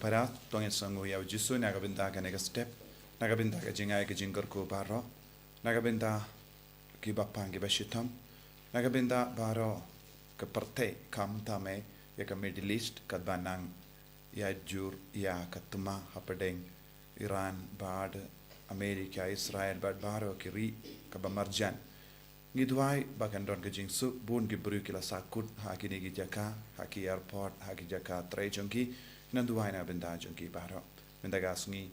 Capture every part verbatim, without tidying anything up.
Para, to ngin sngew ïa u Jisu na ka bynta kane ka step, na ka bynta ka jingai ka jingkyrkhu baroh, na ka bynta kiba pang kiba shitom, na ka bynta baroh ka pyrthei, khamtam eh ïa ka Middle East, katba nang ïa jur ïa ka thma hapdeng Iran bad Amerika, Israel bad baroh ki ri kaba marjan. Ngi duwai ba kan don ka jingsuk, bun ki briew ki la sahkut ha kine ki jaka, ha ki airport, ha ki jaka trei jong ki. Ngan duwai na bynta jong ki baroh. Mynta ka sngi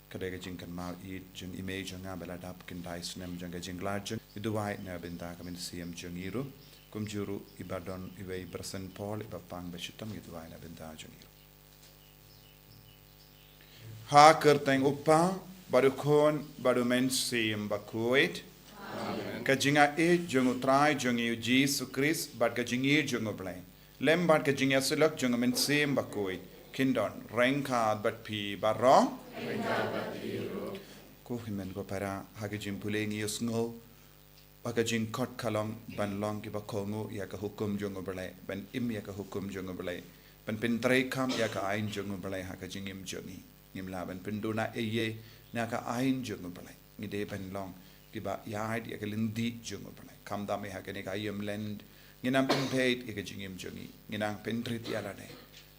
ka dei ka jingkynmaw ïa jong i mei jong nga ba la dap khyndai snem jong ka jingkhlad jong. Ngi duwai na bynta ka mynsiem jong i ruh, kumjuh ruh iba don iwei i briew Saint Paul iba pang ba shitom, ngi duwai na bynta jong i ruh. Ha ka kyrteng u Kpa bad u Khun bad u Mynsiem Bakhuid. Ka jingïeit jong u Trai jong ngi u Jisu Khrist bad ka jingïeit jong u Blei, lem bad ka jingïasyllok jong u Mynsiem Bakhuid, kin don ryngkat bad phi baroh. Ko hynmen ko para, ha ka jingpule ngi ïohsngew ba ka jingkhot ka long ban long kiba kohnguh ïa ka hukum jong u Blei, ban im ïa ka hukum jong u Blei, ban pyntreikam ïa ka aiñ jong u Blei ha ka jingim jong ngi. Ngim lah ban pynduna ei ei na ka aiñ jong u Blei. Ngi dei ban long kiba ïaid ïa ka lynti jong u Blei. Khamtam eh ha kane ka aïom Lent, ngin nang pynbeit ïa ka jingim jong ngi, ngin nang pynrit ïa lade,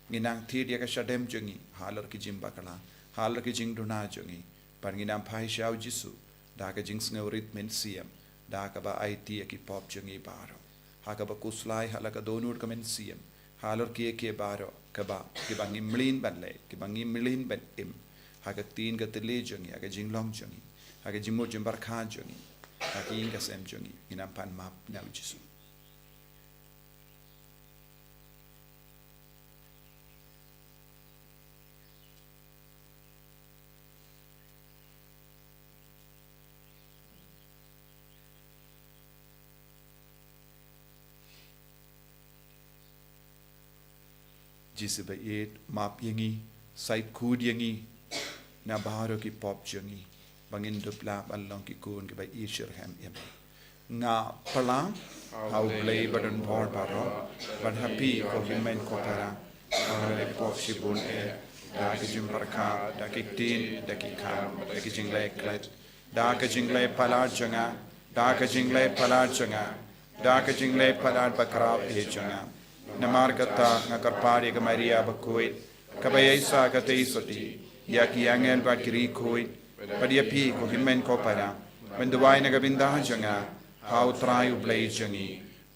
ngin nang thied ïa ka shadem jong ngi halor ki jingbakla, halor ki jingduna jong ngi, bad ngin nang phai sha u Jisu da ka jingsngewrit mynsiem, da kaba aiti ïa ki pop jong ngi baroh, ha kaba khuslai ha la ka dohnud ka mynsiem halor kiei kiei baroh kaba, kiba ngi mlien ban leh, kiba ngi mlien ban im, ha ka ktien ka thylliej jong ngi, ha ka jinglong jong ngi, ha ka jingmut jingpyrkhat jong ngi, ha ka ïing ka sem jong ngi, ngin nang pan map na u Jisu. Jisu ba ïeit, map ïa ngi, sait khuid ïa ngi na baroh ki pop jong ngi, ba ngin dup lah ban long ki khun kiba ïeit shitrhem ïa me. Nga pla ha u Blei badonbor baroh, bad ha phi ko hynmen ko para, ba nga la leh pop shibun eh, da ki jingpyrkhat, da ki ktien, da ki kam, da ki jingleh klet, da ka jingleh palat jong nga, da ka jingleh palat jong nga, da ka jingleh palat bakhraw eh jong nga. Namar kata nga kyrpad ïa ka Maria bakhuid, kaba ïaishah katei sotti, ïa ki angel bad ki riewkhuid, bad ïa phi ko hynmen ko para, ban duwai na ka bynta jong nga ha u Trai u Blei jong ngi.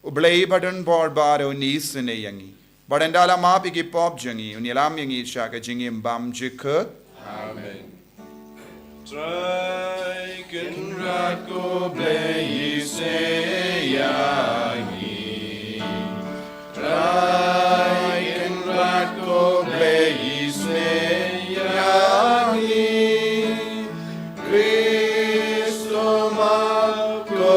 U Blei badonbor baroh un isynei ïa ngi, bad ynda la map ïa ki pop jong ngi, un ïalam ïa ngi sha ka jingim bymjukut. Amen. Trai Kynrad ko Blei isynei ïa ngi. Trai Kynrad ko Blei isynei ïa ngi. Khrist u map, ko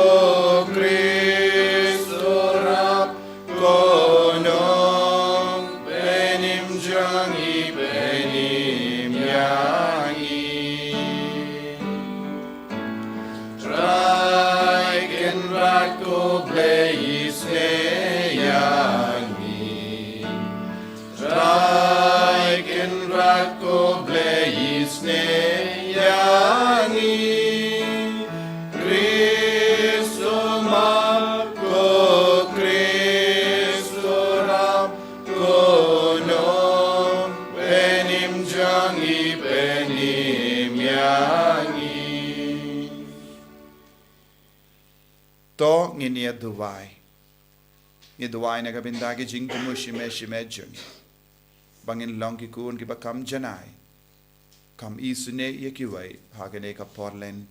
Khrist u rap, ko nongpynim jong ngi pynim ïa ngi. Trai Kynrad ko Blei isynei ïa ngi. Trai Kynrad ko Blei isynei ïa ngi. Khrist u map, ko Khrist u rap, ko nongpynim jong ngi pynim ïa ngi. To ngin ïa duwai. Ngi duwai na ka bynta ki jingthmu shimet shimet jong ngi, ba ngin long ki khun kiba kham janai, kham isynei ïa kiwei ha kane ka por Lent,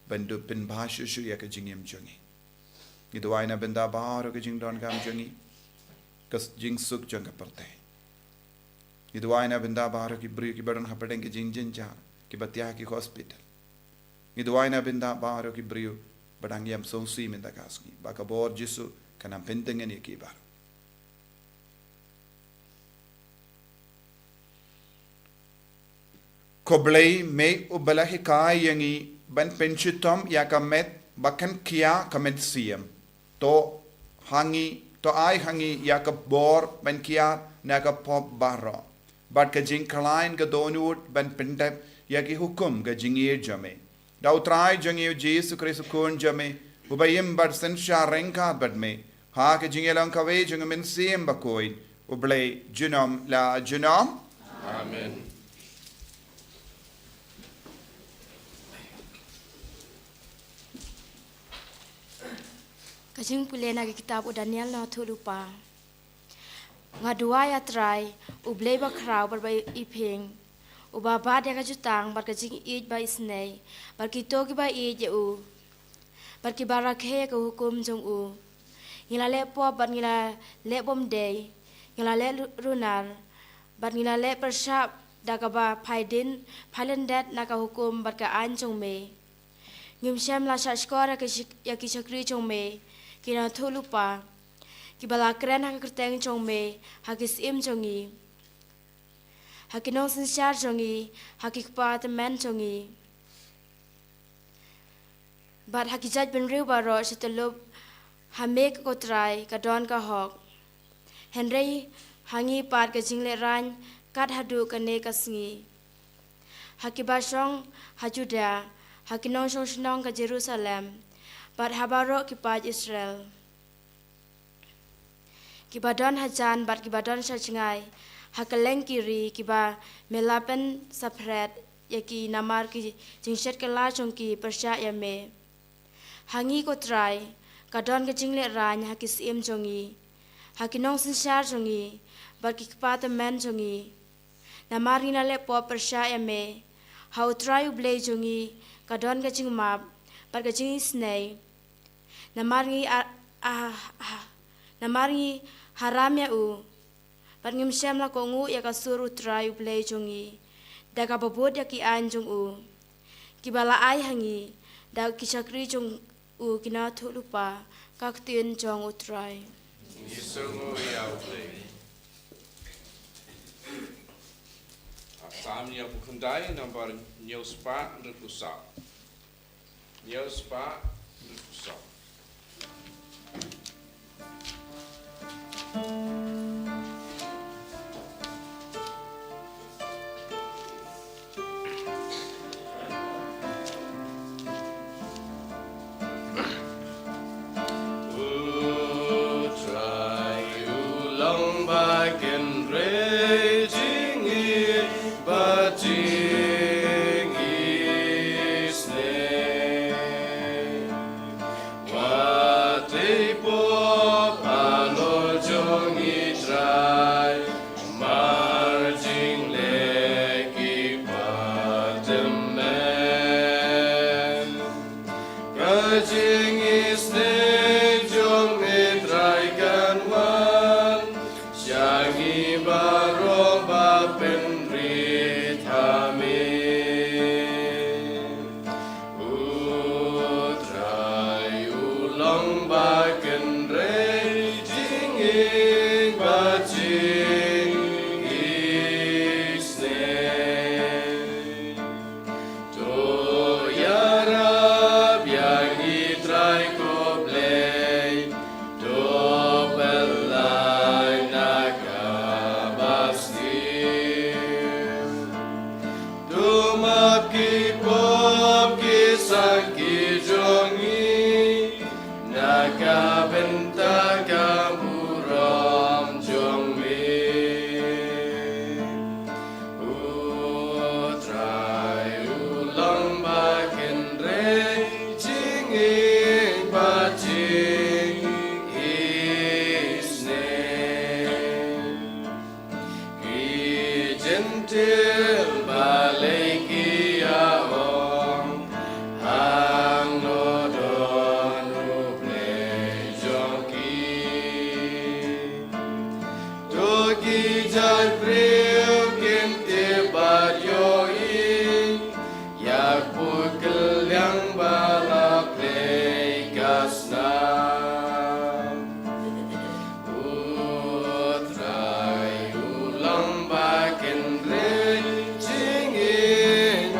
ban dup pynbha shuh shuh ïa ka jingim jong ngi. Ngi duwai na bynta baroh ka jingdonkam jong ngi, ka s-, jingsuk jong ka pyrthei. Ngi duwai na bynta baroh ki briew kiba don hapdeng ki jingjynjar, kiba thiah ha ki hospital. Ngi duwai na bynta baroh ki briew ba dang ïam sngewsih mynta ka sngi, ba ka bor Jisu kan nang pyntngen ïa ki baroh. Ko Blei, me uba la hikai ïa ngi ban pynshitom ïa ka met ba kan khia ka mynsiem, to ha ngi, to ai ha ngi ïa ka bor ban kiar na ka pop baroh, bad ka jingkhlaiñ ka dohnud ban pyndep ïa ki hukum ka jingïeit jong me. Da U Trai jong ngi U Jisu Khrist U Khun jong me, uba im bad synshar ryngkat bad me ha ka jingïalong kawei jong U Mynsiem Bakhuid, U Blei junom la junom. Amen. Ka jingpule na ka kitab u Daniel, na u thulpa. Nga duwai ïa Trai, U Blei bakhraw bad ba iphieng, uba bat ïa ka jutang bad ka jingïeit ba isynei bad kito kiba ïeit ïa u bad kiba rakhe ïa ka hukum jong u. Ngi la leh pop bad ngi la leh bymdei, ngi la leh lu-, runar bad ngi la leh pyrshah da kaba phaidien phailyndet na ka hukum bad ka aiñ jong me. Ngim shym la shahshkor ïa ki shak-, ïa ki shakri jong me, ki nongïathuhlypa, kiba la kren ha ka kyrteng jong me ha ki syiem jong ngi, ha ki nongsynshar jong ngi, ha ki kpa tymmen jong ngi, bad ha ki jaitbynriew baroh sha tyllup ha me, ko Trai, ka don ka hok. Hynrei ha ngi pat ka jinglehrain kat haduh kane ka sngi, ha kiba shong ha Judia, ha ki nongshong shnong ka Jerusalem, bad ha baroh ki paid Israel, kiba don hajan bad kiba don shajngai, ha kylleng ki ri, kiba me la pynsaphriang ïa ki namar ki jingshet kylla jong ki pyrshah ïa me. Ha ngi, ko Trai, ka don ka jinglehrain ha ki syiem jong ngi, ha ki nongsynshar jong ngi bad ki kpa tymmen jong ngi, namar ngi la leh pop pyrshah ïa me. Ha U Trai U Blei jong ngi ka don ka jingmap bad ka jingisynei, namar ngi a-, a-, a-, namar ngi haram ïa u, bad ngim shym la kohnguh ïa ka sur U Trai U Blei jong ngi da kaba bud ïa ki aiñ jong u, kiba la ai ha ngi da ki shakri jong u, ki nongïathuhlypa. Ka ktien jong U Trai. Ngi sngewnguh ïa U Blei. Ka Salm hynñiewphew khyndai, nambar hynñiewspah hynriewphew saw. Hynñiewspah hynriewphew saw. U Trai u long ba kynrei jingïeit bad jingisynei. Wat ei pop halor jong i Trai, marjing leh ki kpa tymmen. Ka jingisynei jong i Trai kan wan sha ngi baroh ba pynrit ha me. U Trai u long ba kynrei jingïeit bad jingisynei. To ïarap ïa ngi Trai ko Blei, to pynlait na kaba sniew. To map ki pop ki sangki jong ngi na ka bynta ka burom jong me. U Trai u long ba kynrei jingïeit bad jingisynei. Ki Jentil balei ki ïa ong, hangno don U Blei jong ki? To ki jaitbynriew kin tip bad ïohi ïa ka pud kylliang ba la plie ka snam. U Trai u long ba kynrei jingïeit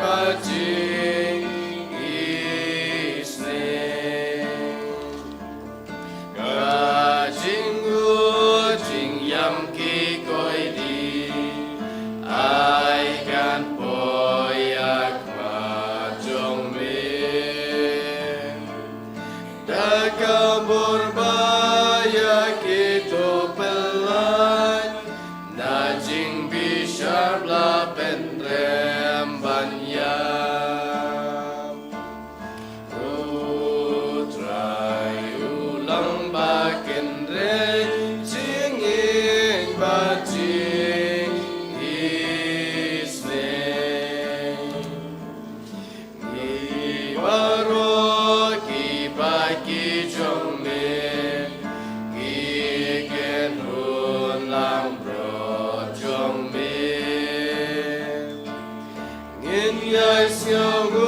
Ïai sngew u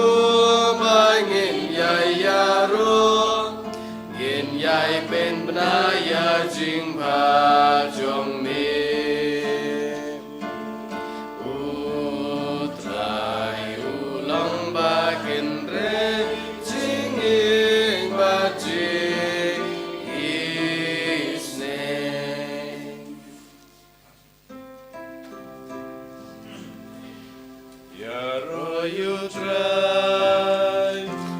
ba ngin ïai ïaroh, ngin ïai pynbna ïa ka jingbha jong me. U Trai u long ba kynrei jingïeit bad jingisynei. Ïaroh ïa u Trai,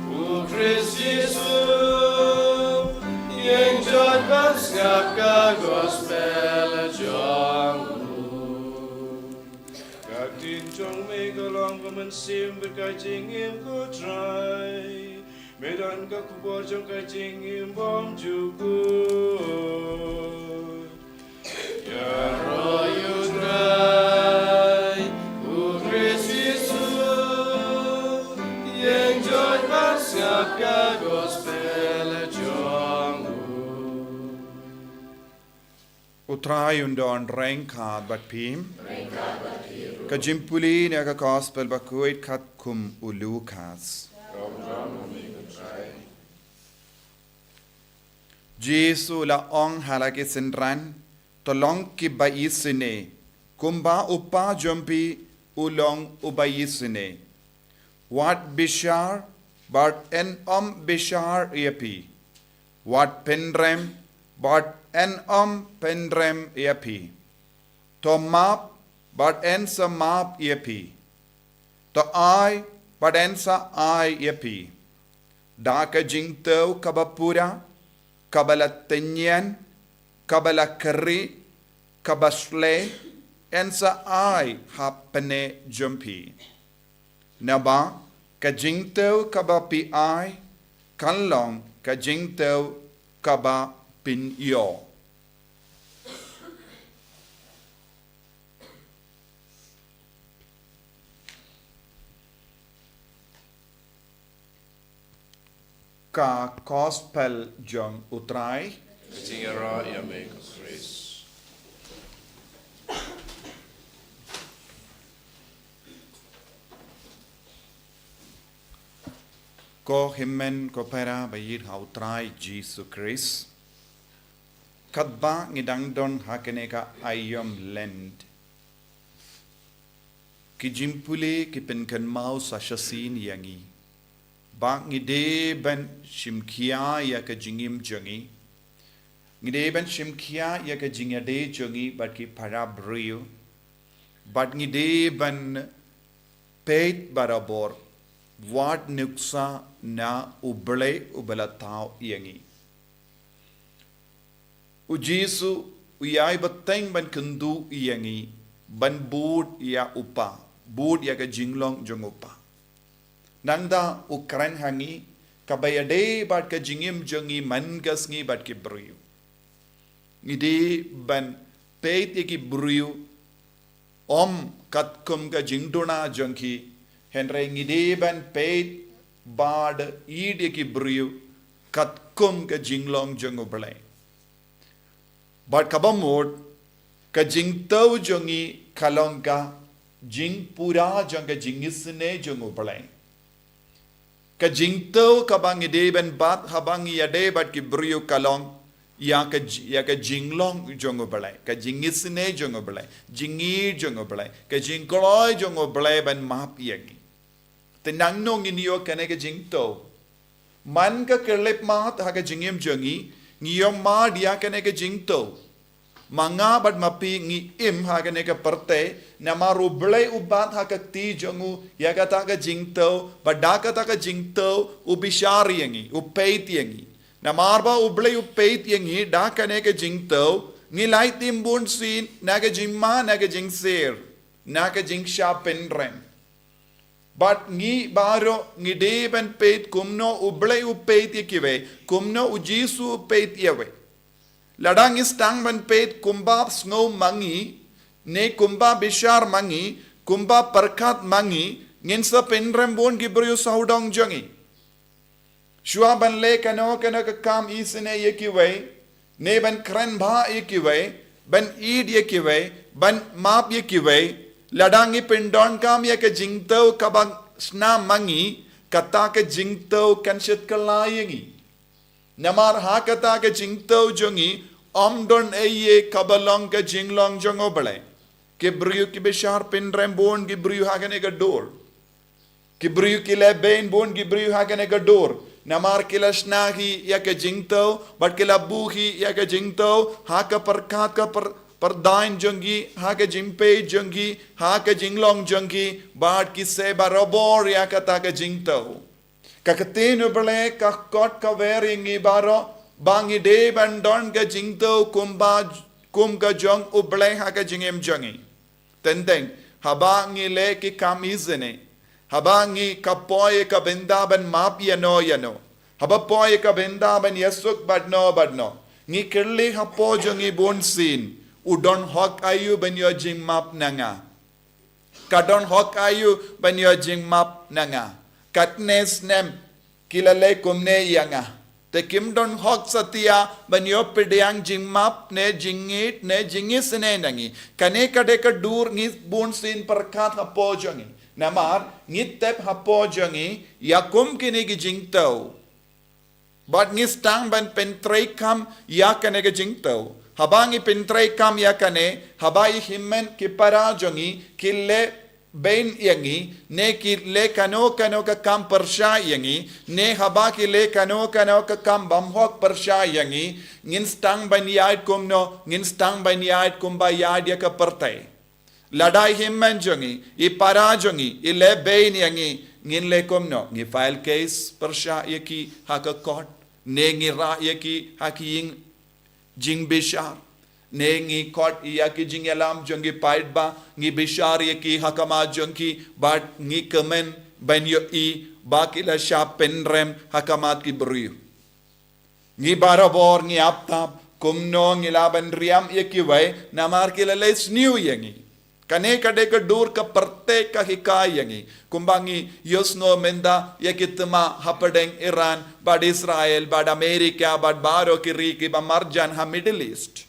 u Khrist Jisu, ïeng jot ban sngap ka gospel jong u. Ka ktien jong me ka long ka mynsiem bad ka jingim, ko Trai. Me don ka khubor jong ka jingim bymjukut. Ïaroh ïa u Trai, u Khrist Jisu, ïeng jot ban sngap ka gospel jong u. U Trai un don ryngkat bad phi. Ka jingpule na ka gospel ba khuid katkum u Lukas. Jisu la ong ha la ki synran, to long ki ba isynei, kumba u Kpa jong phi u long u ba isynei. Wat bishar, bad yn ym bishar ïa phi. Wat pynrem, bad yn ym pynrem ïa phi. To map, bad yn sa map ïa phi. To ai, bad yn sa ai ïa phi. Da ka jingthew kaba pura, kaba la tynñian, kaba la kyrri, kaba shlei, yn sa ai ha pyrthei jong phi. Naba ka jingthew kaba phi ai, kan long ka jingthew kaba phin ïoh. Ka gospel jong u Trai. Ka jingïaroh ïa me, ko Khrist. Ko hynmen ko para ba ïeit ha u Trai Jisu Khrist. Katba ngi dang don ha kane ka aïom Lent, ki jingpule ki pynkynmaw sa shisien ïa ngi ba ngi dei ban shim khia ïa ka jingim jong ngi. Ngi dei ban shim khia ïa ka jingïadei jong ngi bad ki para briew. Bad ngi dei ban peit barabor wat nuksa na U Blei uba la thaw ïa ngi. U Jisu u ïai bteng ban kynduh ïa ngi, ban bud ïa u Kpa, bud ïa ka jinglong jong u Kpa. Nangta u kren ha ngi, kaba ïadei bad ka jingim jong ngi man ka sngi bad ki briew. Ngi dei ban peit ïa ki briew ym katkum ka jingduna jong ki, hynrei ngi dei ban peit bad ïeit ïa ki briew katkum ka jinglong jong U Blei. Bad kaba mut, ka jingthew jong ngi ka long ka jingpura jong ka jingisynei jong U Blei. Ka jingthew kaba ngi dei ban bat haba ngi ïadei bad ki briew ka long ïa ka ji-, ïa ka jinglong jong U Blei, ka jingisynei jong U Blei, jingïeit jong U Blei, ka jingkloi jong U Blei ban map ïa ngi. Te nangno ngin ïoh kane ka jingthew? Man ka khyllipmat ha ka jingim jong ngi, ngi ïoh mad ïa kane ka jingthew. Ma nga bad ma phi ngi im ha kane ka pyrthei, namar U Blei u bat ha ka kti jong u ïa kata ka jingthew, bad da kata ka jingthew u bishar ïa ngi, u peit ïa ngi. Namar ba U Blei u peit ïa ngi da kane ka jingthew, ngi la ïaid im bun sien na ka jingma, na ka jingsier, na ka jingshah pynrem. Bad ngi baroh ngi dei ban peit kumno U Blei u peit ïa kiwei, kumno U Jisu u peit ïa wei. Lada ngi sdang ban peit kumba sngew ma ngi, ne kumba bishar ma ngi, kumba pyrkhat ma ngi, ngin sa pynrem bun ki briew sawdong jong ngi. Shuwa ban leh kano kano ka kam isynei ïa kiwei, ne ban kren bha ïa kiwei, ban ïeit ïa kiwei, ban map ïa kiwei, lada ngi pyndonkam ïa ka jingthew kaba shna ma ngi, kata ka jingthew kan shet kylla ïa ngi. Namar ha kata ka jingthew jong ngi, ym don ei ei kaba long ka jinglong jong U Blei. Ki briew ki bishar pynrem bun ki briew ha kane ka dur. Ki briew ki leh beiñ bun ki briew ha kane ka dur. Namar ki la shna hi ïa ka jingthew, bad ki la buh hi ïa ka jingthew, ha ka pyrkhat ka pyr-, pyrdaiñ jong ki, ha ka jingpeit jong ki, ha ka jinglong jong ki, bad ki seh barabor ïa kata ka jingthew. Ka ktien U Blei ka khot ka wer ïa ngi baroh, ba ngi dei ban don ka jingthew kumba, kum ka jong U Blei ha ka jingim jong ngi. Teng teng, haba ngi leh ki kam isynei. Haba ngi ka poi ka bynta ban map ïano ïano. Haba poi ka bynta ban ïasuk bad no bad no. Ngi kylli hapoh jong ngi bunsien. U don hok aïu ban ïoh jingmap na nga. Ka don hok aïu ban ïoh jingmap na nga. Katne snem ki la leh kumne ïa nga. Te kim don hok satia ban ïoh pdiang jingmap ne jingngeit ne jingisynei na ngi. Kane ka dei ka dur ngi bunsien pyrkhat hapoh jong ngi. Namar ngi tip hapoh jong ngi ïa kum kine ki jingthew. Bad ngi sdang ban pyntreikam ïa kane ka jingthew. Haba ngi pyntreikam ïa kane, haba i hynmen ki para jong ngi ki leh beiñ ïa ngi, ne ki leh kano kano ka kam pyrshah ïa ngi, ne haba ki leh kano kano ka kam bymhok pyrshah ïa ngi, ngin sdang ban ïaid kumno, ngin sdang ban ïaid kumba ïaid ïa ka pyrthei. Lada i hynmen jong ngi, i para jong ngi, i leh beiñ ïa ngi, ngin leh kumno, ngi file case pyrshah ïa ki ha ka court, ne ngi rah ïa ki ha ki ïing jingbishar. Ne ngi khot ïa ki jingïalam jong ki paidbah, ngi bishar ïa ki ha khmat jong ki, bad ngi kmen ban ïohi ba ki la shah pynrem ha khmat ki briew. Ngi barabor ngi ap tap, kumno ngi lah ban riam ïa kiwei, namar ki la leh sniew ïa ngi. Kane ka dei ka dur ka pyrthei ka hikai ïa ngi. Kumba ngi ïohsngew mynta ïa ki thma hapdeng Iran, bad Israel, bad America, bad baroh ki ri kiba marjan ha Middle East.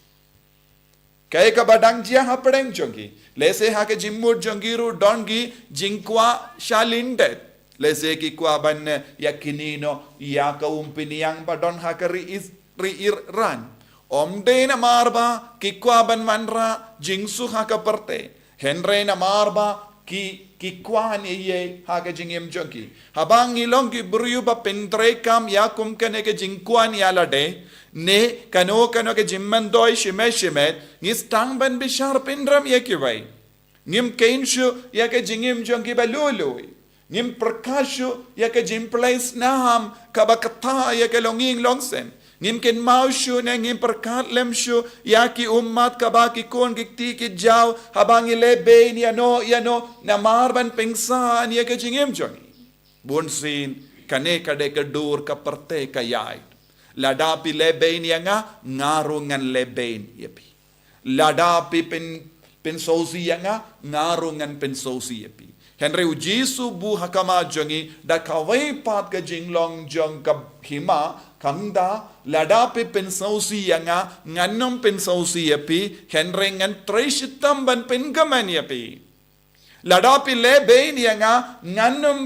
Kaei kaba dang jia hapdeng jong ki. Lehse ha ka jingmut jong ki ruh don ki jingkwah shalyndet. Lehse ki kwah ban, eh, ïa kynnoh ïa ka umphniang ba don ha ka ri Is-, ri Iran. Ym dei namar ba ki kwah ban wanrah jingsuk ha ka pyrthei. Hynrei namar ba ki, ki kwah ne ïa ha ka jingim jong ki. Haba ngi long ki briew ba pyntreikam ïa kum kane ka jingkwah ïa lade, ne kano kano ka jingmyntoi shimet shimet, ngi sdang ban bishar pynrem ïa kiwei. Ngim kheiñ shuh ïa ka jingim jong ki ba lui lui. Ngim pyrkhat shuh ïa ka jingpyllait snam kaba kata ïa ka longïing longsem. Ngim kynmaw shuh ne ngim pyrkhat lem shuh ïa ki ummat kaba ki khun ki kti ki jaw haba ngi leh beiñ ïano ïano namar ban pynksan ïa ka jingim jong ngi. Bunsien kane ka dei ka dur ka pyrthei ka ïaid. Lada phi leh beiñ ïa nga, nga ruh ngan leh beiñ ïa phi. Lada phi pyn, pynsngewsih ïa nga, nga ruh ngan pynsngewsih ïa phi. Hynrei U Jisu buh ha khmat jong ngi da kawei pat ka jinglong jong ka hima, ka ong da, lada phi pynsngewsih ïa nga, ngan ym pynsngewsih ïa phi, hynrei ngan trei shitom ban pynkmen ïa phi. Lada phi leh beiñ ïa nga, ngan ym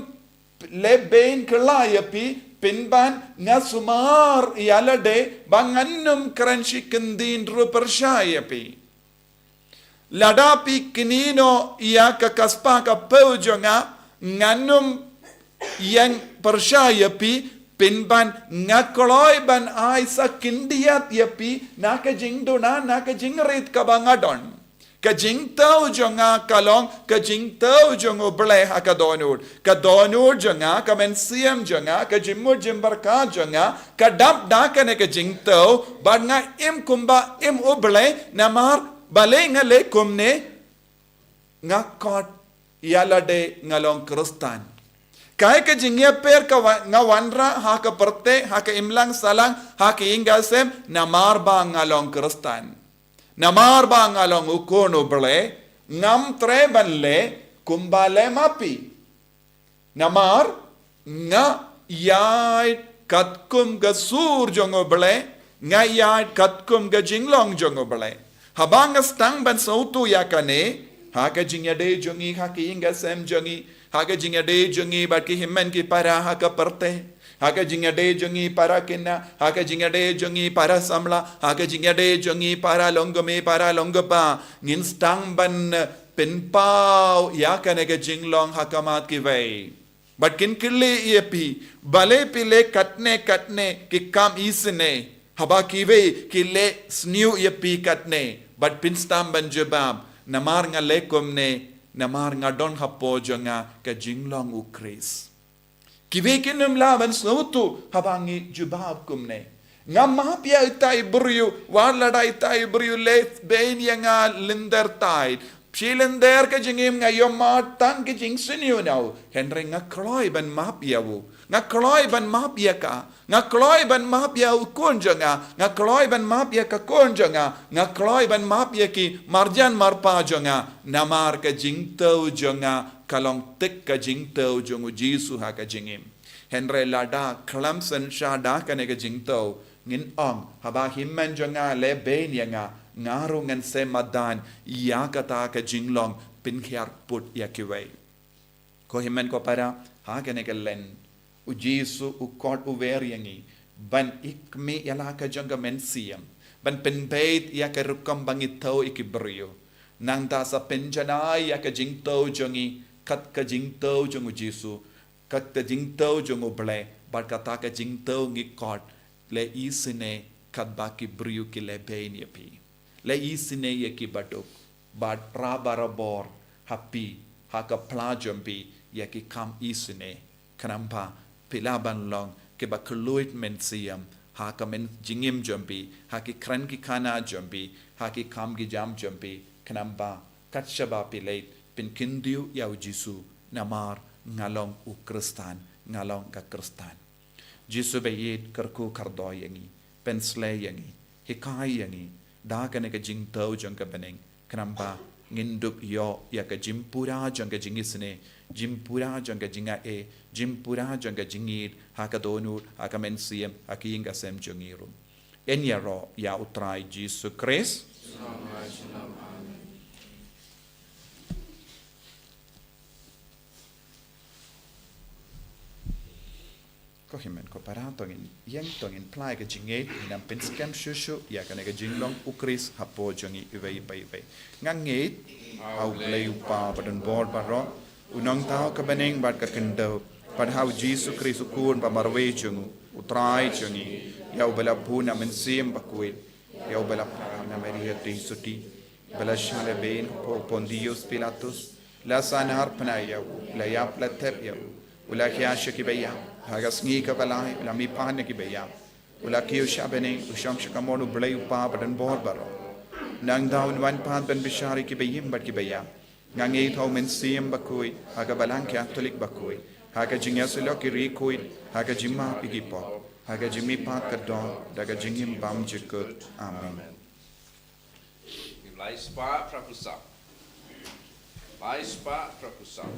leh beiñ kylla ïa phi, pynban nga sumar ïa lade ba ngan ym kren shi kyntien ruh pyrshah ïa phi. Lada phi kynnoh ïa ka, ka spah ka phew jong nga, ngan ym ïeng pyrshah ïa phi, pynban nga kloi ban ai sa khyndiat ïa phi na ka jingduna, na ka jingrit kaba nga don. Ka jingthew jong nga ka long ka jingthew jong U Blei ha ka dohnud. Ka dohnud jong nga, ka mynsiem jong nga, ka jingmut jingpyrkhat jong nga ka dap da kane ka jingthew, bad nga im kumba im U Blei, namar balei nga leh kumne, nga khot ïa lade nga long Khristan. Kaei ka jingïapher ka wa-, nga wanrah ha ka pyrthei, ha ka imlang sahlang, ha ka ïing ka sem, namar ba nga long Khristan. Namar ba nga long u khun U Blei, ngam treh ban leh kumba leh ma phi. Namar nga ïaid katkum ka sur jong U Blei, nga ïaid katkum ka jinglong jong U Blei. Haba nga sdang ban sngewthuh ïa kane, Ha ka jingïadei jong ngi ha ki ïing ki sem jong ngi, ha ka jingïadei jong ngi bad ki hynmen ki para ha ka pyrthei, ha ka jingïadei jong ngi para kynthei, ha ka jingïadei jong ngi para samla, ha ka jingïadei jong ngi para longkmie para longkpa, ngin sdang ban pynpaw ïa kane ka jinglong ha khmat kiwei. Bad kin kylli ïa phi, balei phi leh katne katne ki kam isynei, haba kiwei ki leh sniew ïa phi katne, bad phin sdang ban jubab, namar nga leh kumne, namar nga don hapoh jong nga ka jinglong u Khrist. Kiwei kin ym lah ban sngewthuh haba ngi jubab kumne. Nga map ïa ita i briew, wat lada ita i briew leh beiñ ïa nga lynter tai. Shi lynter ka jingim nga ïohmad tang ki jingsniew na u. Hynrei nga kloi ban map ïa u. Nga kloi ban map ïa ka. Nga kloi ban map ïa u khun jong nga. Nga kloi ban map ïa ka khun jong nga. Nga kloi ban map ïa ki marjan marpa jong nga. Namar ka jingthew jong nga ka long thik ka jingthew jong u Jisu ha ka jingim. Hynrei lada khlem synshar da kane ka jingthew, ngin ong, haba hynmen jong nga leh beiñ ïa nga, nga ruh ngan sa madan ïa kata ka jinglong pynhiar put ïa kiwei. Ko hynmen ko para, ha kane ka Lent, u Jisu u khot u wer ïa ngi ban ïa ka mynsiem, ban pynbeit ïa ka rukom ba ngi thew ïa ki briew. Nangta sa pynjanai ïa ka jingthew jong ngi kat ka jingthew jong u Jisu, kat ka jingthew jong u Blei, bad kata ka jingthew ngi khot, leh isynei katba ki briew ki leh beiñ ïa phi. Leh isynei ïa ki baduk, bad rah barabor ha phi, ha ka pla jong phi, ïa ki kam isynei. Khnang ba phi lah ban long kiba kylluid mynsiem, ha ka jingim jong phi, ha ki kren ki khana jong phi, ha ki kam ki jam jong phi, khnang ba kat shaba phi leit, phin kyntiew ïa u Jisu, namar nga long u Khristan, nga long ka Khristan. Jisu ba ïeit, kyrkhu kyrdoh ïa ngi, pynsleh ïa ngi, hikai ïa ngi da kane ka jingthew jong ka bneng, khnang ba ngin dup ïoh ïa ka jingpura jong ka jingisynei, jingpura jong ka jingai, jingpura jong ka jingïeit, ha ka dohnud, ha ka mynsiem, ha ki ïing ki sem jong ngi ruh. Yn ïaroh ïa u Trai Jisu Khrist. Ko hynmen ko para, to ngin ïeng, to ngin phla ïa ka jingngeit, ngin ym pynskhem shuh shuh ïa kane ka jinglong u Khrist hapoh jong ngi iwei pa iwei. Nga ngeit ha u Blei u Kpa badonbor baroh, u nongthaw ka bneng bad ka khyndew, bad ha u Jisu Khrist u Khun ba marwei jong u, u Trai jong ngi, ïa uba la bun na Mynsiem Bakhuid, ïa uba la phah na Maria Theisotti, ba la shah lehbeiñ hapoh Pontius Pilatus, la sahnarphna ïa u, la ïap la thep ïa u, u la khia sha kiba ïap, ha ka sngi kaba lai u la mihpat na kiba ïap, u la kiew sha bneng, u shong sha kamon u Blei u Kpa badonbor baroh. Nangta un wan pat ban bishar ïa kiba im bad kiba ïap. Nga ngeit ha u Mynsiem Bakhuid, ha ka Balang Katholik bakhuid, ha ka jingïasyllok ki riewkhuid, ha ka jingmap ïa ki pop, ha ka jingmihpat ka doh, da ka jingim bymjukut. Amen. Blai spah pra kusam. Blai spah pra kusam.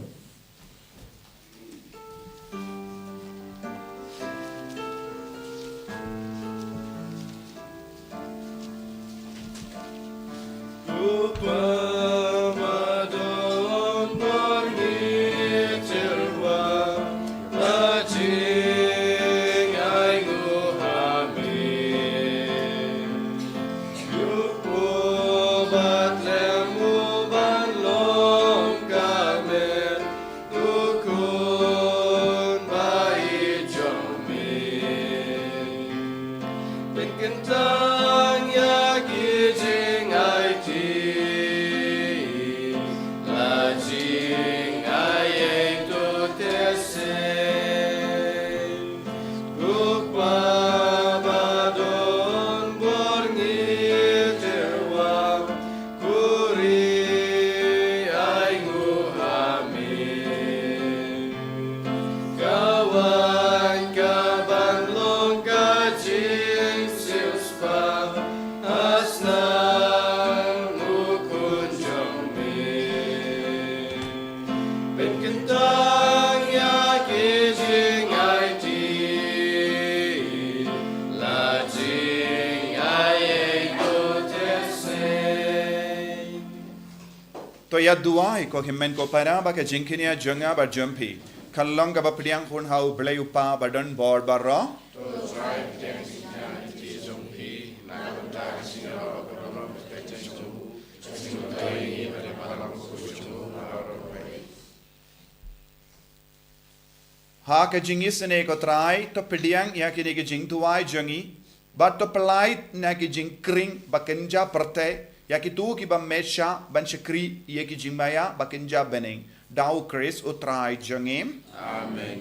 Ïa duwai ko hynmen ko para ba ka jingkñia jong nga bad jong phi kan long kaba pdiang hun ha U Blei U Kpa badonbor baroh. Ha ka jingisynei ko Trai, to pdiang ïa kine ki jingduwai jong ngi, bad to pyllait na ki jingkring ba kynja pyrthei ïa kito kiba mih sha ban shakri ïa ki jingmaïa ba kynja bneng. Da U Khrist U Trai jong ngi. Amen.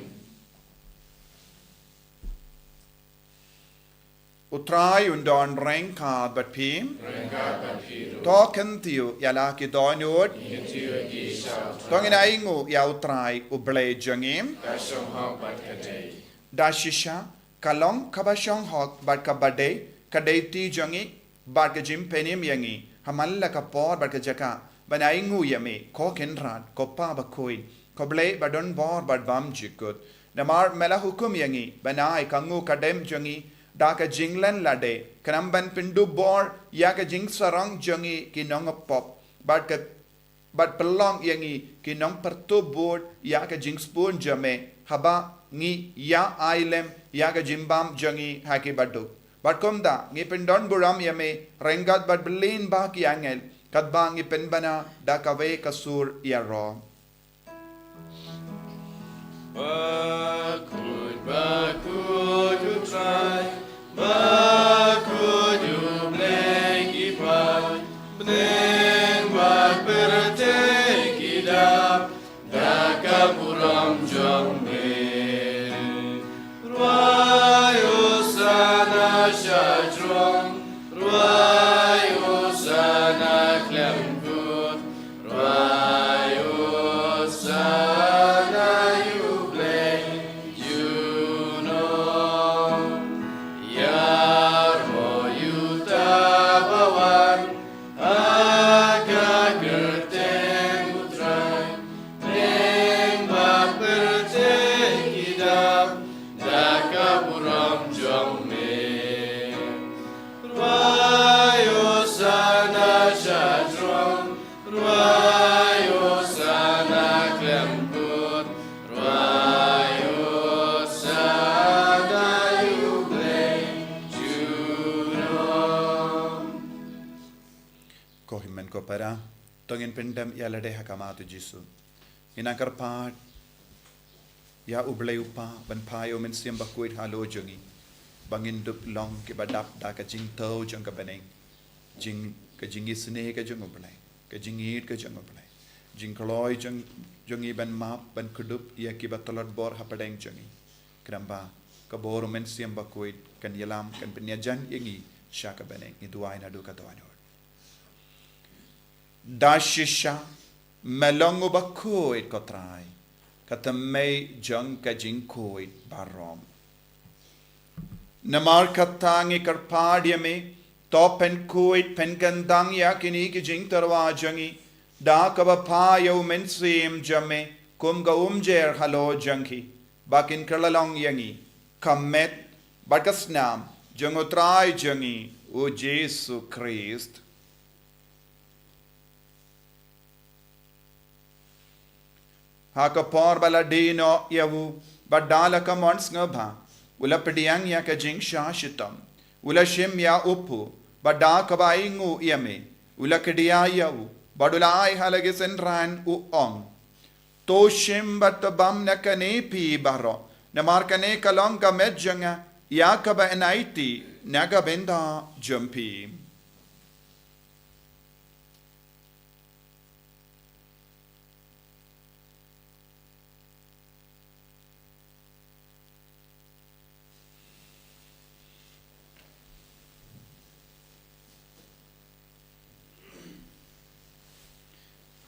U Trai un don ryngkat bad phi. Ryngkat bad phi ruh. To kyntiew ïa la ki dohnud. Ngin kyntiew ïa ki sha U Trai. To ngin ainguh ïa U Trai U Blei jong ngi. Ka shong hok bad ka dei. Da shisha, ka long kaba shong hok bad kaba dei, ka dei ti jong ngi bad ka jingpynim ïa ngi ha man la ka por bad ka jaka ban ainguh ïa me, ko Kynrad, ko Kpa Bakhuid, ko Blei badonbor bad bymjukut. Namar me la hukum ïa ngi ban ai ka nguh ka dem jong ngi da ka jinglen lade, khnang ban pyndubor ïa ka jingsarong jong ngi ki nongpop, bad ka, bad pynlong ïa ngi ki nongpyrtup bud ïa ka jingsbun jong me, haba ngi ïa ai lem ïa ka jingbam jong ngi ha ki baduk. Bad kumta ngi pyndonburom ïa me ryngkat bad byllien ba ki angel, katba ngi pynbna da kawei ka sur ïaroh. Bakhuid, bakhuid U Trai, bakhuid U Blei ki paid, bneng bad pyrthei ki dap da ka burom jong me. Rwai Hosana sha jrong, rwai Hosana khlem kut, rwai Hosana ïa U Blei junom. Ïaroh ïa uta ba wan ha ka kyrteng U Trai, bneng bad pyrthei ki dap da ka burom jong me. Rwai Hosana sha jrong, rwai Hosana khlem kut, rwai Hosana ïa U Blei junom. Ko hynmen ko para, to ngin pyndem ïa lade ha khmat U Jisu. Ngin nang kyrpad ïa U Blei U Kpa ban phai ïa U Mynsiem Bakhuid halor jong ngi, ba ngin dup long kiba dap da ka jingthew jong ka bneng, jing, ka jingisynei ka jong U Blei, ka jingïeit ka jong U Blei, jingkloi jong, jong ngi ban map, ban kdup ïa kiba tlot bor hapdeng jong ngi. Khnang ba ka bor U Mynsiem Bakhuid kan ïalam, kan pynïajan ïa ngi sha ka bneng. Ngi duwai naduh ka dohnud. Da shisha me long u bakhuid ko Trai, ka thymmei jong ka jingkhuid baroh. Namar kata ngi kyrpad ïa me, to pynkhuid pynkyndang ïa kine ki jingtyrwa jong ngi da kaba phai ïa U Mynsiem jong me kum ka umjer halor jong ki, ba kin kylla long ïa ngi ka met bad ka snam jong U Trai jong ngi U Jisu Khrist. Ha ka por ba la die noh ïa u, bad da la ka mon sngewbha, u la pdiang ïa ka jingshah shitom, u la shim ïa u phuh, bad da kaba ainguh ïa me, u la kdiah ïa u, bad u la ai ha la ki synran, u ong: To shim bad to bam na kane phi baroh, namar kane ka long ka met jong nga ïa kaba yn aiti na ka bynta jong phi.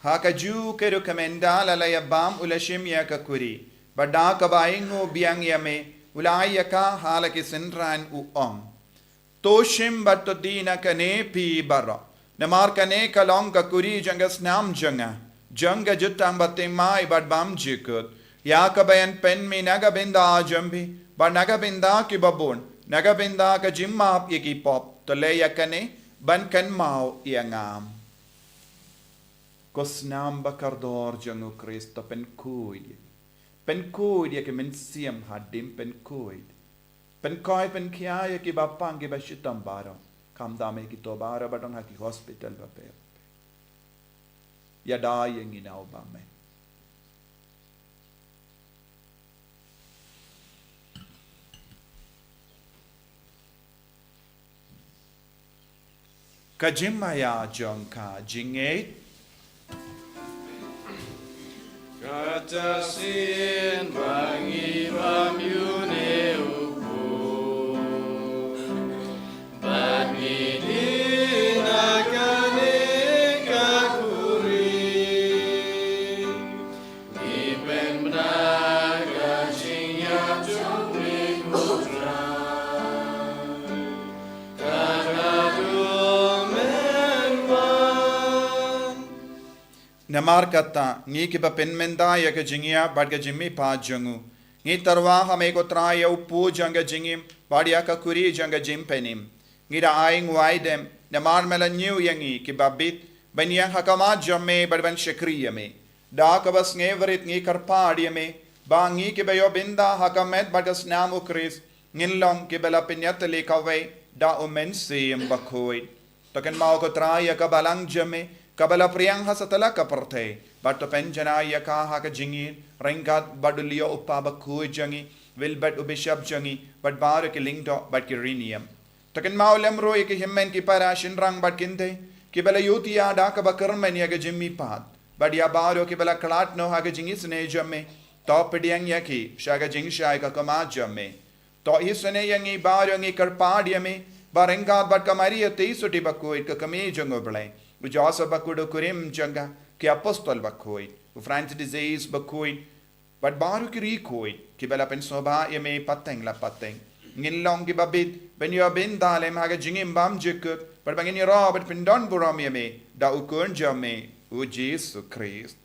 Ha kajuh ka rukom ynda la la ïa bam u la shim ïa ka kuri, bad da kaba ainguh biang ïa me, u la ai ïa ka ha la ki synran, u ong: To shim bad to die na kane phi baroh, namar kane ka long ka kuri jong ka snam jong nga, jong ka jutang bathymmai bad bymjukut, ïa kaba yn pynmih na ka bynta jong phi bad na ka bynta kiba bun, na ka bynta ka jingmap ïa ki pop. To leh ïa kane ban kynmaw ïa nga. Ko snam ba kordor jong u Khrist, to pynkhuid ïa ngi. Pynkhuid ïa ki mynsiem hadien, pynkhuid. Pynkhuid, pynkhia ïa kiba pang, kiba shitom baroh. Khamtam ïa kito baroh ba don ha ki hospital ba pher. Ïada ïa ngi na u bymman. Ka jingmaïa jong ka jingngeit. Kata shisien ba ngi bam ïa une u kpu, bad ngi dih na kane ka khuri. Ngi pynbna ka jingïap jong me, ko Trai. Kata ka duh men wan. Namar kata, ngi kiba pynmynta ïa ka jingïap bad ka jingmihpat jong u, ngi tyrwa ha me, ko Trai, ïa u kpu jong ka jingim bad ïa ka khuri jong ka jingpynim. Ngi da ai nguaidem namar me la ñiew ïa ngi kiba bit ban ïeng ha khmat jong me bad ban shakri ïa me. Da kaba sngewrit ngi kyrpad ïa me ba ngi kiba ïoh bynta ha ka met bad ka snam u Khrist ngin long kiba la pynïatylli kawei da u Mynsiem Bakhuid. To kynmaw, ko Trai, ïa ka balang jong me kaba la pdiang ha satlak ka pyrthei, bad to pynjanai ïa ka ha ka jingïeit ryngkat bad u Leo u kpa bakhuid jong ngi, Wilbert u bishop jong ngi, bad baroh ki lyngdoh bad ki riewniam. To kynmaw lem ruh ïa ki hynmen ki para, shynrang bad kynthei kiba la ïohi ïa da kaba kyrmen ïa ka jingmihpat, bad ïa baroh kiba la khlad noh ha ka jingisynei jong me. To pdiang ïa ki sha ka jingshai ka khmat jong me. To isynei ïa ngi baroh, ngi kyrpad ïa me ba ryngkat bad ka Maria Theisotti bakhuid, ka kmie jong u Blei, u Joseph bakhuid u kurim jong ka, ki apostol bakhuid, u Francis de Sales bakhuid, bad baroh ki riewkhuid kiba la pynsngewbha ïa me pateng la pateng, ngin long kiba bit ban ïoh bynta lem ha ka jingim bymjukut, bad ba ngin ïaroh bad pyndonburom ïa me da u Khun jong me, u Jisu Khrist.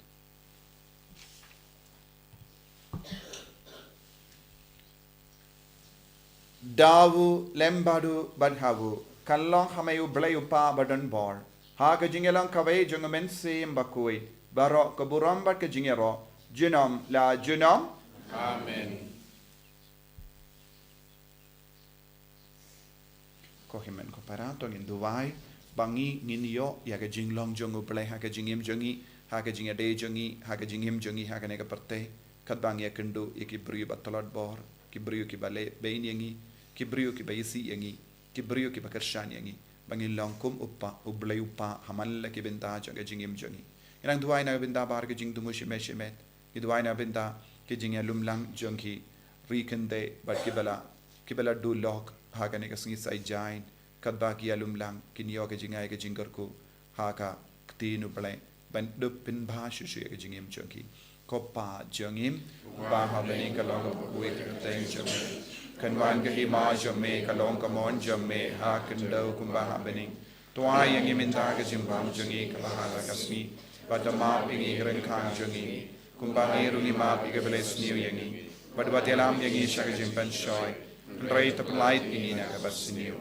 Da u lem bad u bad ha u, kan long ha me U Blei U Kpa badonbor, ha ka jingïalong kawei jong U Mynsiem Bakhuid, baroh ka burom bad ka jingïaroh, junom la junom. Amen. Ko hynmen ko para, to ngin duwai ba ngi ngin ïoh ïa ka jinglong jong U Blei ha ka jingim jong ngi, ha ka jingïadei jong ngi, ha ka jingim jong ngi ha kane ka pyrthei. Katba ngi ïakynduh ïa ki briew ba tlot bor, ki briew kiba leh bein ïa ngi, ki briew kiba isih ïa ngi, ki briew kiba kyrshan ïa ngi, ba ngin long kum U Kpa, U Blei U Kpa, ha man la ki bynta jong ka jingim jong ngi. Ngi nang duwai na ka bynta baroh ki jingthmu shimet shimet. Ngi duwai na ka bynta ki jingïalumlang jong ki ri kynthei bad kiba la, kiba la duh lok ha kane ka sngi Saitjaiñ, katba ki ïalumlang, kin ïoh ka jingai ka jingkyrkhu ha ka Ktien U Blei ban dup pynbha shuh shuh ïa ka jingim jong ki. Ko Pa jong ngi uba ha bneng, ka long kaba khuid ka kyrteng jong me. Kan wan ka hima jong me, ka long ka mon jong me ha khyndew kumba ha bneng. To ai ïa ngi mynta ka jingbam jong ngi kaba ha la ka sngi, bad to map ïa ngi ki ryngkang jong ngi, kumba ngi ruh ngi map ïa kiba leh sniew ïa ngi. Bad wat ïalam ïa ngi sha ka jingpynshoi, hynrei to pynlait ïa ngi na kaba sniew.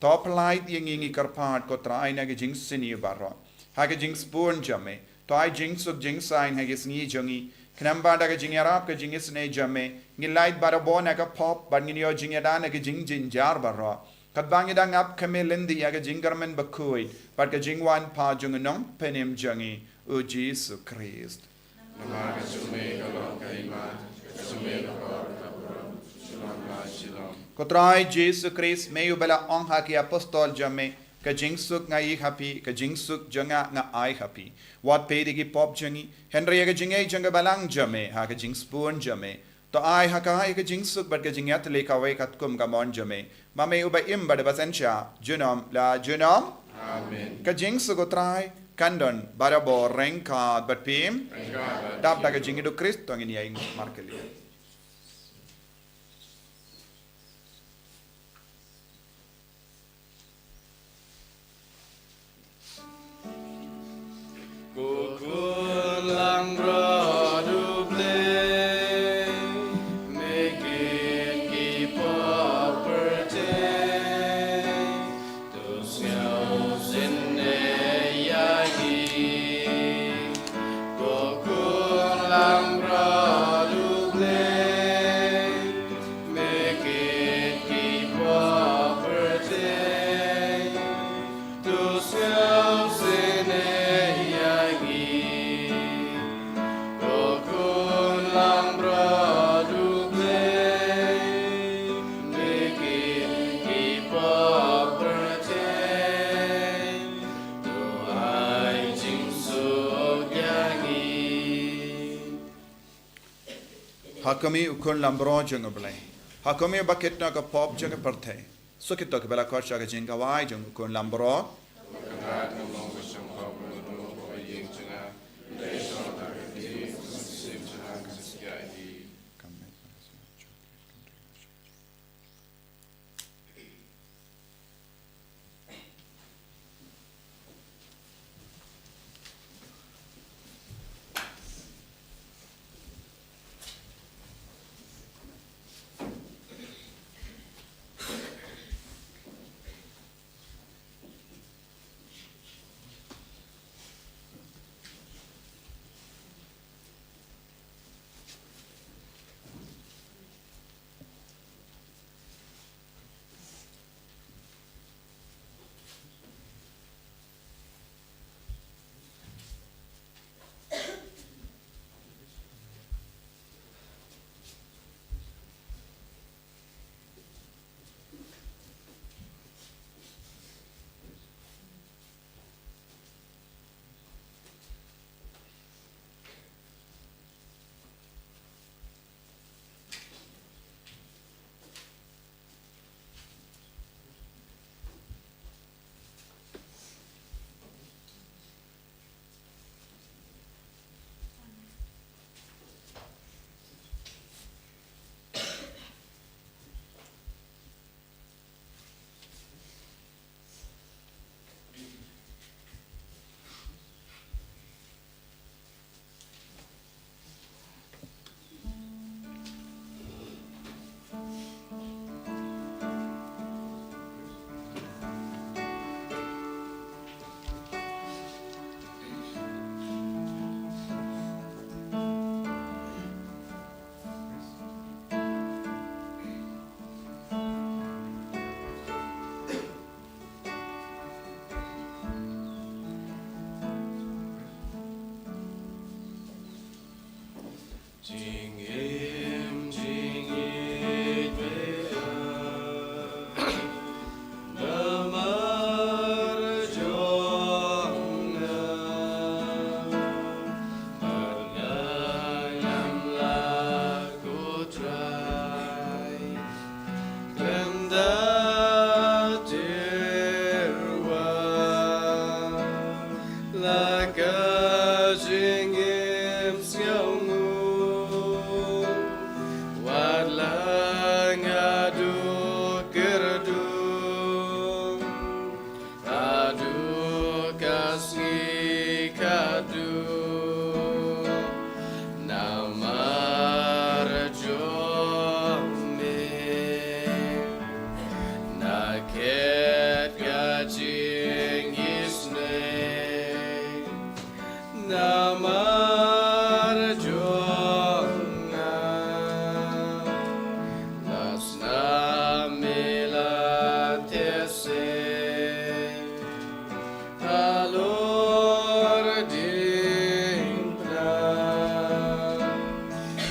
To pynlait ïa ngi, ngi kyrpad, ko Trai, na ka jingsniew baroh, ha ka jingsbun jong me. To ai jingsuk jingsaiñ ha ki sngi jong ngi, khnang ba da ka jingïarap ka jingisynei jong me, ngin lait barabor na ka pop bad ngin ïoh jingïada na ka jingjynjar baroh, katba ngi dang ap khmih lynti ïa ka jingkyrmen bakhuid bad ka jingwan pat jong U Nongpynim jong ngi, U Jisu Khrist. Namar ka jong me ka long ka hima, ka jong me ka long ka burom, shalom la shalom. Ko Trai Jisu Khrist, me uba la ong ha ki apostol jong me, ka jingsuk nga ai ha phi, ka jingsuk jong nga nga ai ha phi. Wat peit ïa ki pop jong ngi, hynrei ïa ka jingngeit jong ka balang jong me ha ka jingsbun jong me. To ai ha ka ïa ka jingsuk bad ka jingïatylli kawei katkum ka mon jong me, ma me uba im bad uba synshar junom la junom. Amen. Ka jingsuk U Trai kan don barabor ryngkat bad phi. Ryngkat bad phi. Dap da ka jingïeit U Khrist to ngin ïaid markylliang. Ko khun langbrot U Blei, me kit ki pop pyrthei, to sngewsynei ïa ngi. Lam bro du blei, miki ki pop pyrthei, to ai jingsuk ïa ngi. Ha kum i u khun lam bro jong u Blei. Ha kum i ba kit na ka pop jong ka pyrthei. Suk ïa to kiba la khot sha ka jingkhawai jong u khun lam bro. Jingim jingïeit bad namar jong nga, bad nga ngam lah, ko Trai. Khlem da tyrwa la ka jingim sngewnguh, wat la nga duk kyrduh haduh ka sngi khatduh. Namar jong me nga khet ka jingisynei. Namar jong nga la snam me la theh seh halor diengphna.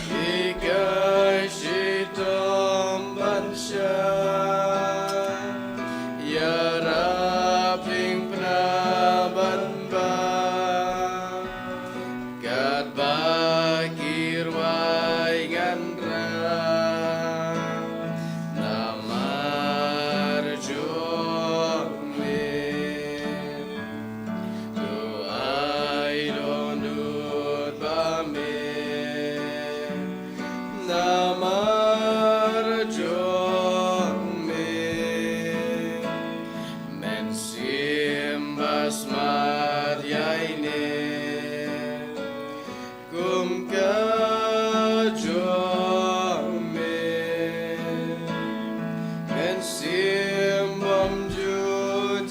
Ki kai shitom ban shah, ïarap diengphna ban bam, katba ki rwai ngan rah. Namar jong me to ai dohnud ba me. Namar jong me, mynsiem ba smat ïa ine. Kum ka jong me, mynsiem bym ju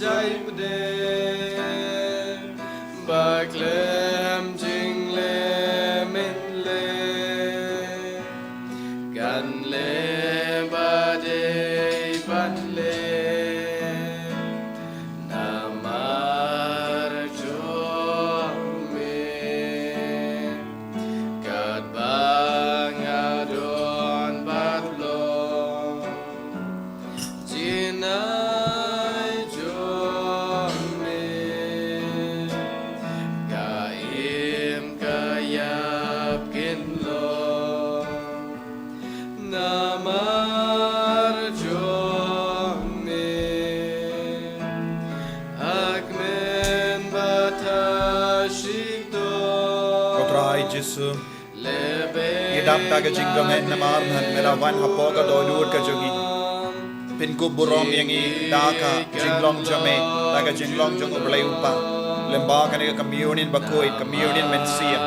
jai pdeng, ba khlem jingleh mynleh kan da ka jingkmen namar me la wan hapoh ka dohnud ka jong ngi. Pynkup burom ïa ngi da ka jinglong jong me, da ka jinglong jong U Blei U Kpa. Lyngba kane ka communion bakhuid, communion mynsiem,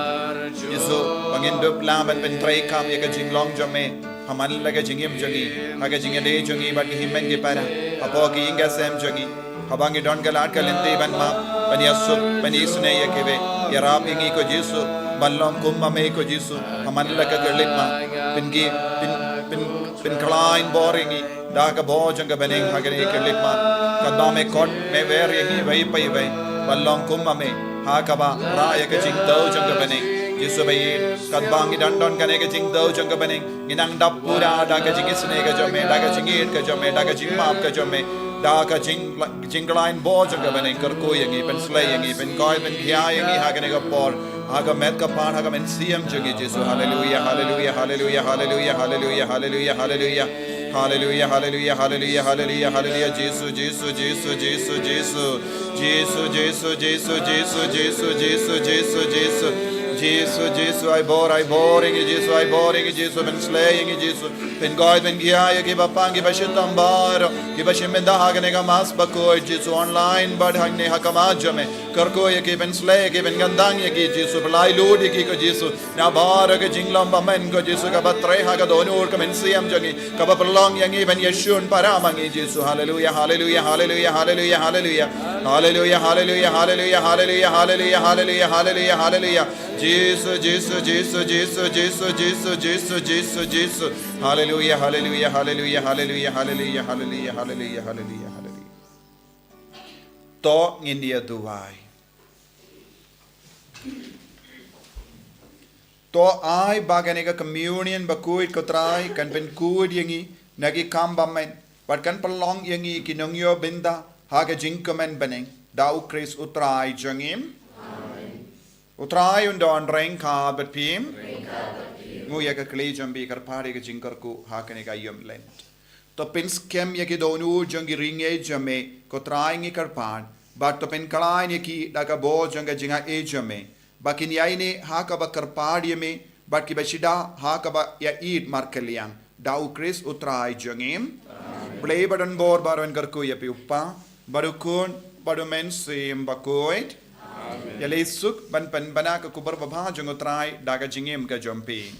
Jisu, ba ngin dup lah ban pyntreikam ïa ka jinglong jong me ha man la ka jingim jong ngi, ha ka jingïadei jong ngi bad ki hynmen ki para, hapoh ki ïing ki sem jong ngi. Haba ngi don ka lad ka lynti ban map, ban ïasuk, ban isynei ïa kiwei, ïarap ïa ngi ko Jisu, ban long kum ma me ko Jisu ha man la ka khyllipmat. Pyngi, pyn, pyn, pynkhlaiñ bor ïa ngi da ka bor jong ka bneng ha kane ka khyllipmat. Katba me khot, me wer ïa ngi iwei pa iwei ban long kum ma me ha kaba rah ïa ka jingthew jong ka bneng. Jisu baieit, katba ngi dang don kane ka jingthew jong ka bneng, ngi nang dap pura da ka jingisynei ka jong me, da ka jingïeit ka jong me, da ka jingmap ka jong me, da ka jing, jingkhlaiñ bor jong ka bneng. Kyrkhu ïa ngi, pynslei ïa ngi, pynkoit pynkhia ïa ngi ha kane ka por, ha ka met ka phad, ha ka mynsiem jong ngi Jisu. Haleluia, haleluia, haleluia, haleluia, haleluia, haleluia, haleluia. Haleluia, haleluia, haleluia, haleluia, haleluia. Jisu, Jisu, Jisu, Jisu, Jisu. Jisu, Jisu, Jisu, Jisu, Jisu, Jisu, Jisu, Jisu. Jisu, Jisu, ai bor, ai bor ïa ngi Jisu, ai bor ïa ngi Jisu, pynslei ïa ngi Jisu. Pynkoit pynkhia ïa kiba pang, kiba shitom baroh, kiba shim bynta ha kane ka mass bakhuid Jisu, online bad hangne ha khmat jong me. Kyrkhu ïa ki, pynslei ïa ki, pynkyntang ïa ki Jisu, pyllait lut ïa ki ko Jisu. Na baroh ka jinglong bymman ko Jisu, kaba trei ha ka dohnud ka mynsiem jong ngi, kaba pynlong ïa ngi ban ïashun para ma ngi Jisu. Haleluia, haleluia, haleluia, haleluia, haleluia. Haleluia, haleluia, haleluia, haleluia, haleluia, haleluia, haleluia, haleluia. Jisu, Jisu, Jisu, Jisu, Jisu, Jisu, Jisu, Jisu, Jisu. Haleluia, haleluia, haleluia, haleluia, haleluia, haleluia, haleluia, haleluia, haleluia. To ngin ïa duwai. To ai ba kane ka communion bakhuid ko Trai kan pynkhuid ïa ngi na ki kam bymman, bad kan pynlong ïa ngi ki nongïoh bynta ha ka jingkmen bneng, da U Khrist U Trai jong ngi. Amen. U Trai un don ryngkat bad phi. Ryngkat bad phi. Nguh ïa ka khlieh jong phi, kyrpad ïa ka jingkyrkhu ha kane ka ïom Lent. To pynskhem ïa ki dohnud jong ki ri ngeit jong me, ko Trai ngi kyrpad, bad to pynkhlaiñ ïa ki da ka bor jong ka jingaiei jong me, ba kin ïaineh ha kaba kyrpad ïa me, bad kiba shidah ha kaba ïaieit markylliang, da U Khrist U Trai jong ngi. Amen. Blei ba don bor baroh un kyrkhu ïa phi, U Kpa, bad U Khun, bad U Mynsiem Bakhuid. Amen. Ïaleh suk ban pynbna ka khubor babha jong U Trai da ka jingim ka jong phi.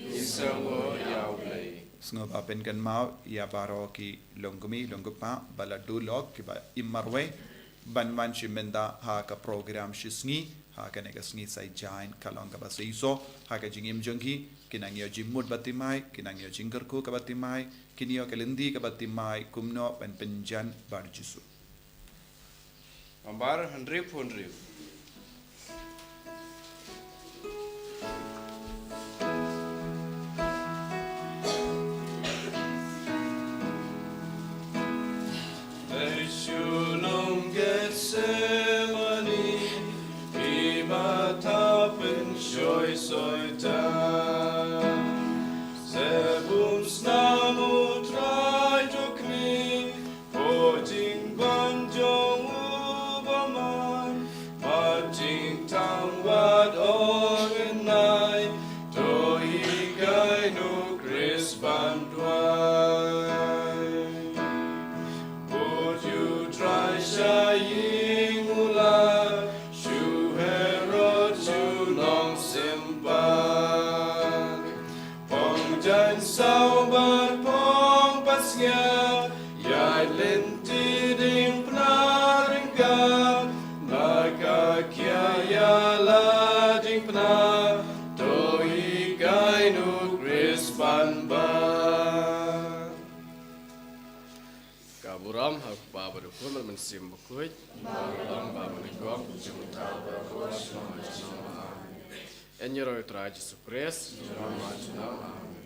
Ngi sngewbha ïa U Blei. Sngewbha pynkynmaw ïa baroh ki longkmie longkpa ba la duh lok, kiba im marwei ban wan shim bynta ha ka program shisngi ha kane ka sngi Saitjaiñ, ka long kaba seisoh ha ka jingim jong ki. Ki nang ïoh jingmut ba thymmai, ki nang ïoh jingkyrkhu kaba thymmai, kin ïoh ka lynti kaba thymmai kumno ban pynjan bad U Jisu. Nambar hynriewphew hynriew. Te shu long Gethsemane, iba tap pynshoi Soitan. Seh bun snam U Trai jong ngi, poi jingbam jong u bymman, bad jingtang wat ong nai, to hikai na U Khrist ban duwai. Bud U Trai sha ïing u lad, shu Herod shu nongsympat. Phong jaiñ saw bad phong patsngiat, ïaid lynti diengphna ryngkat, na ka kiad ïalade diengphna, to hikai na U Khrist ban bat. Ka burom ha U Kpa bad U Khun bad U Mynsiem Bakhuid. Ba burom ba nyngkong, jingmut ba burom. Amen. Ïa ngi ruh U Trai Jisu Khrist. Amen.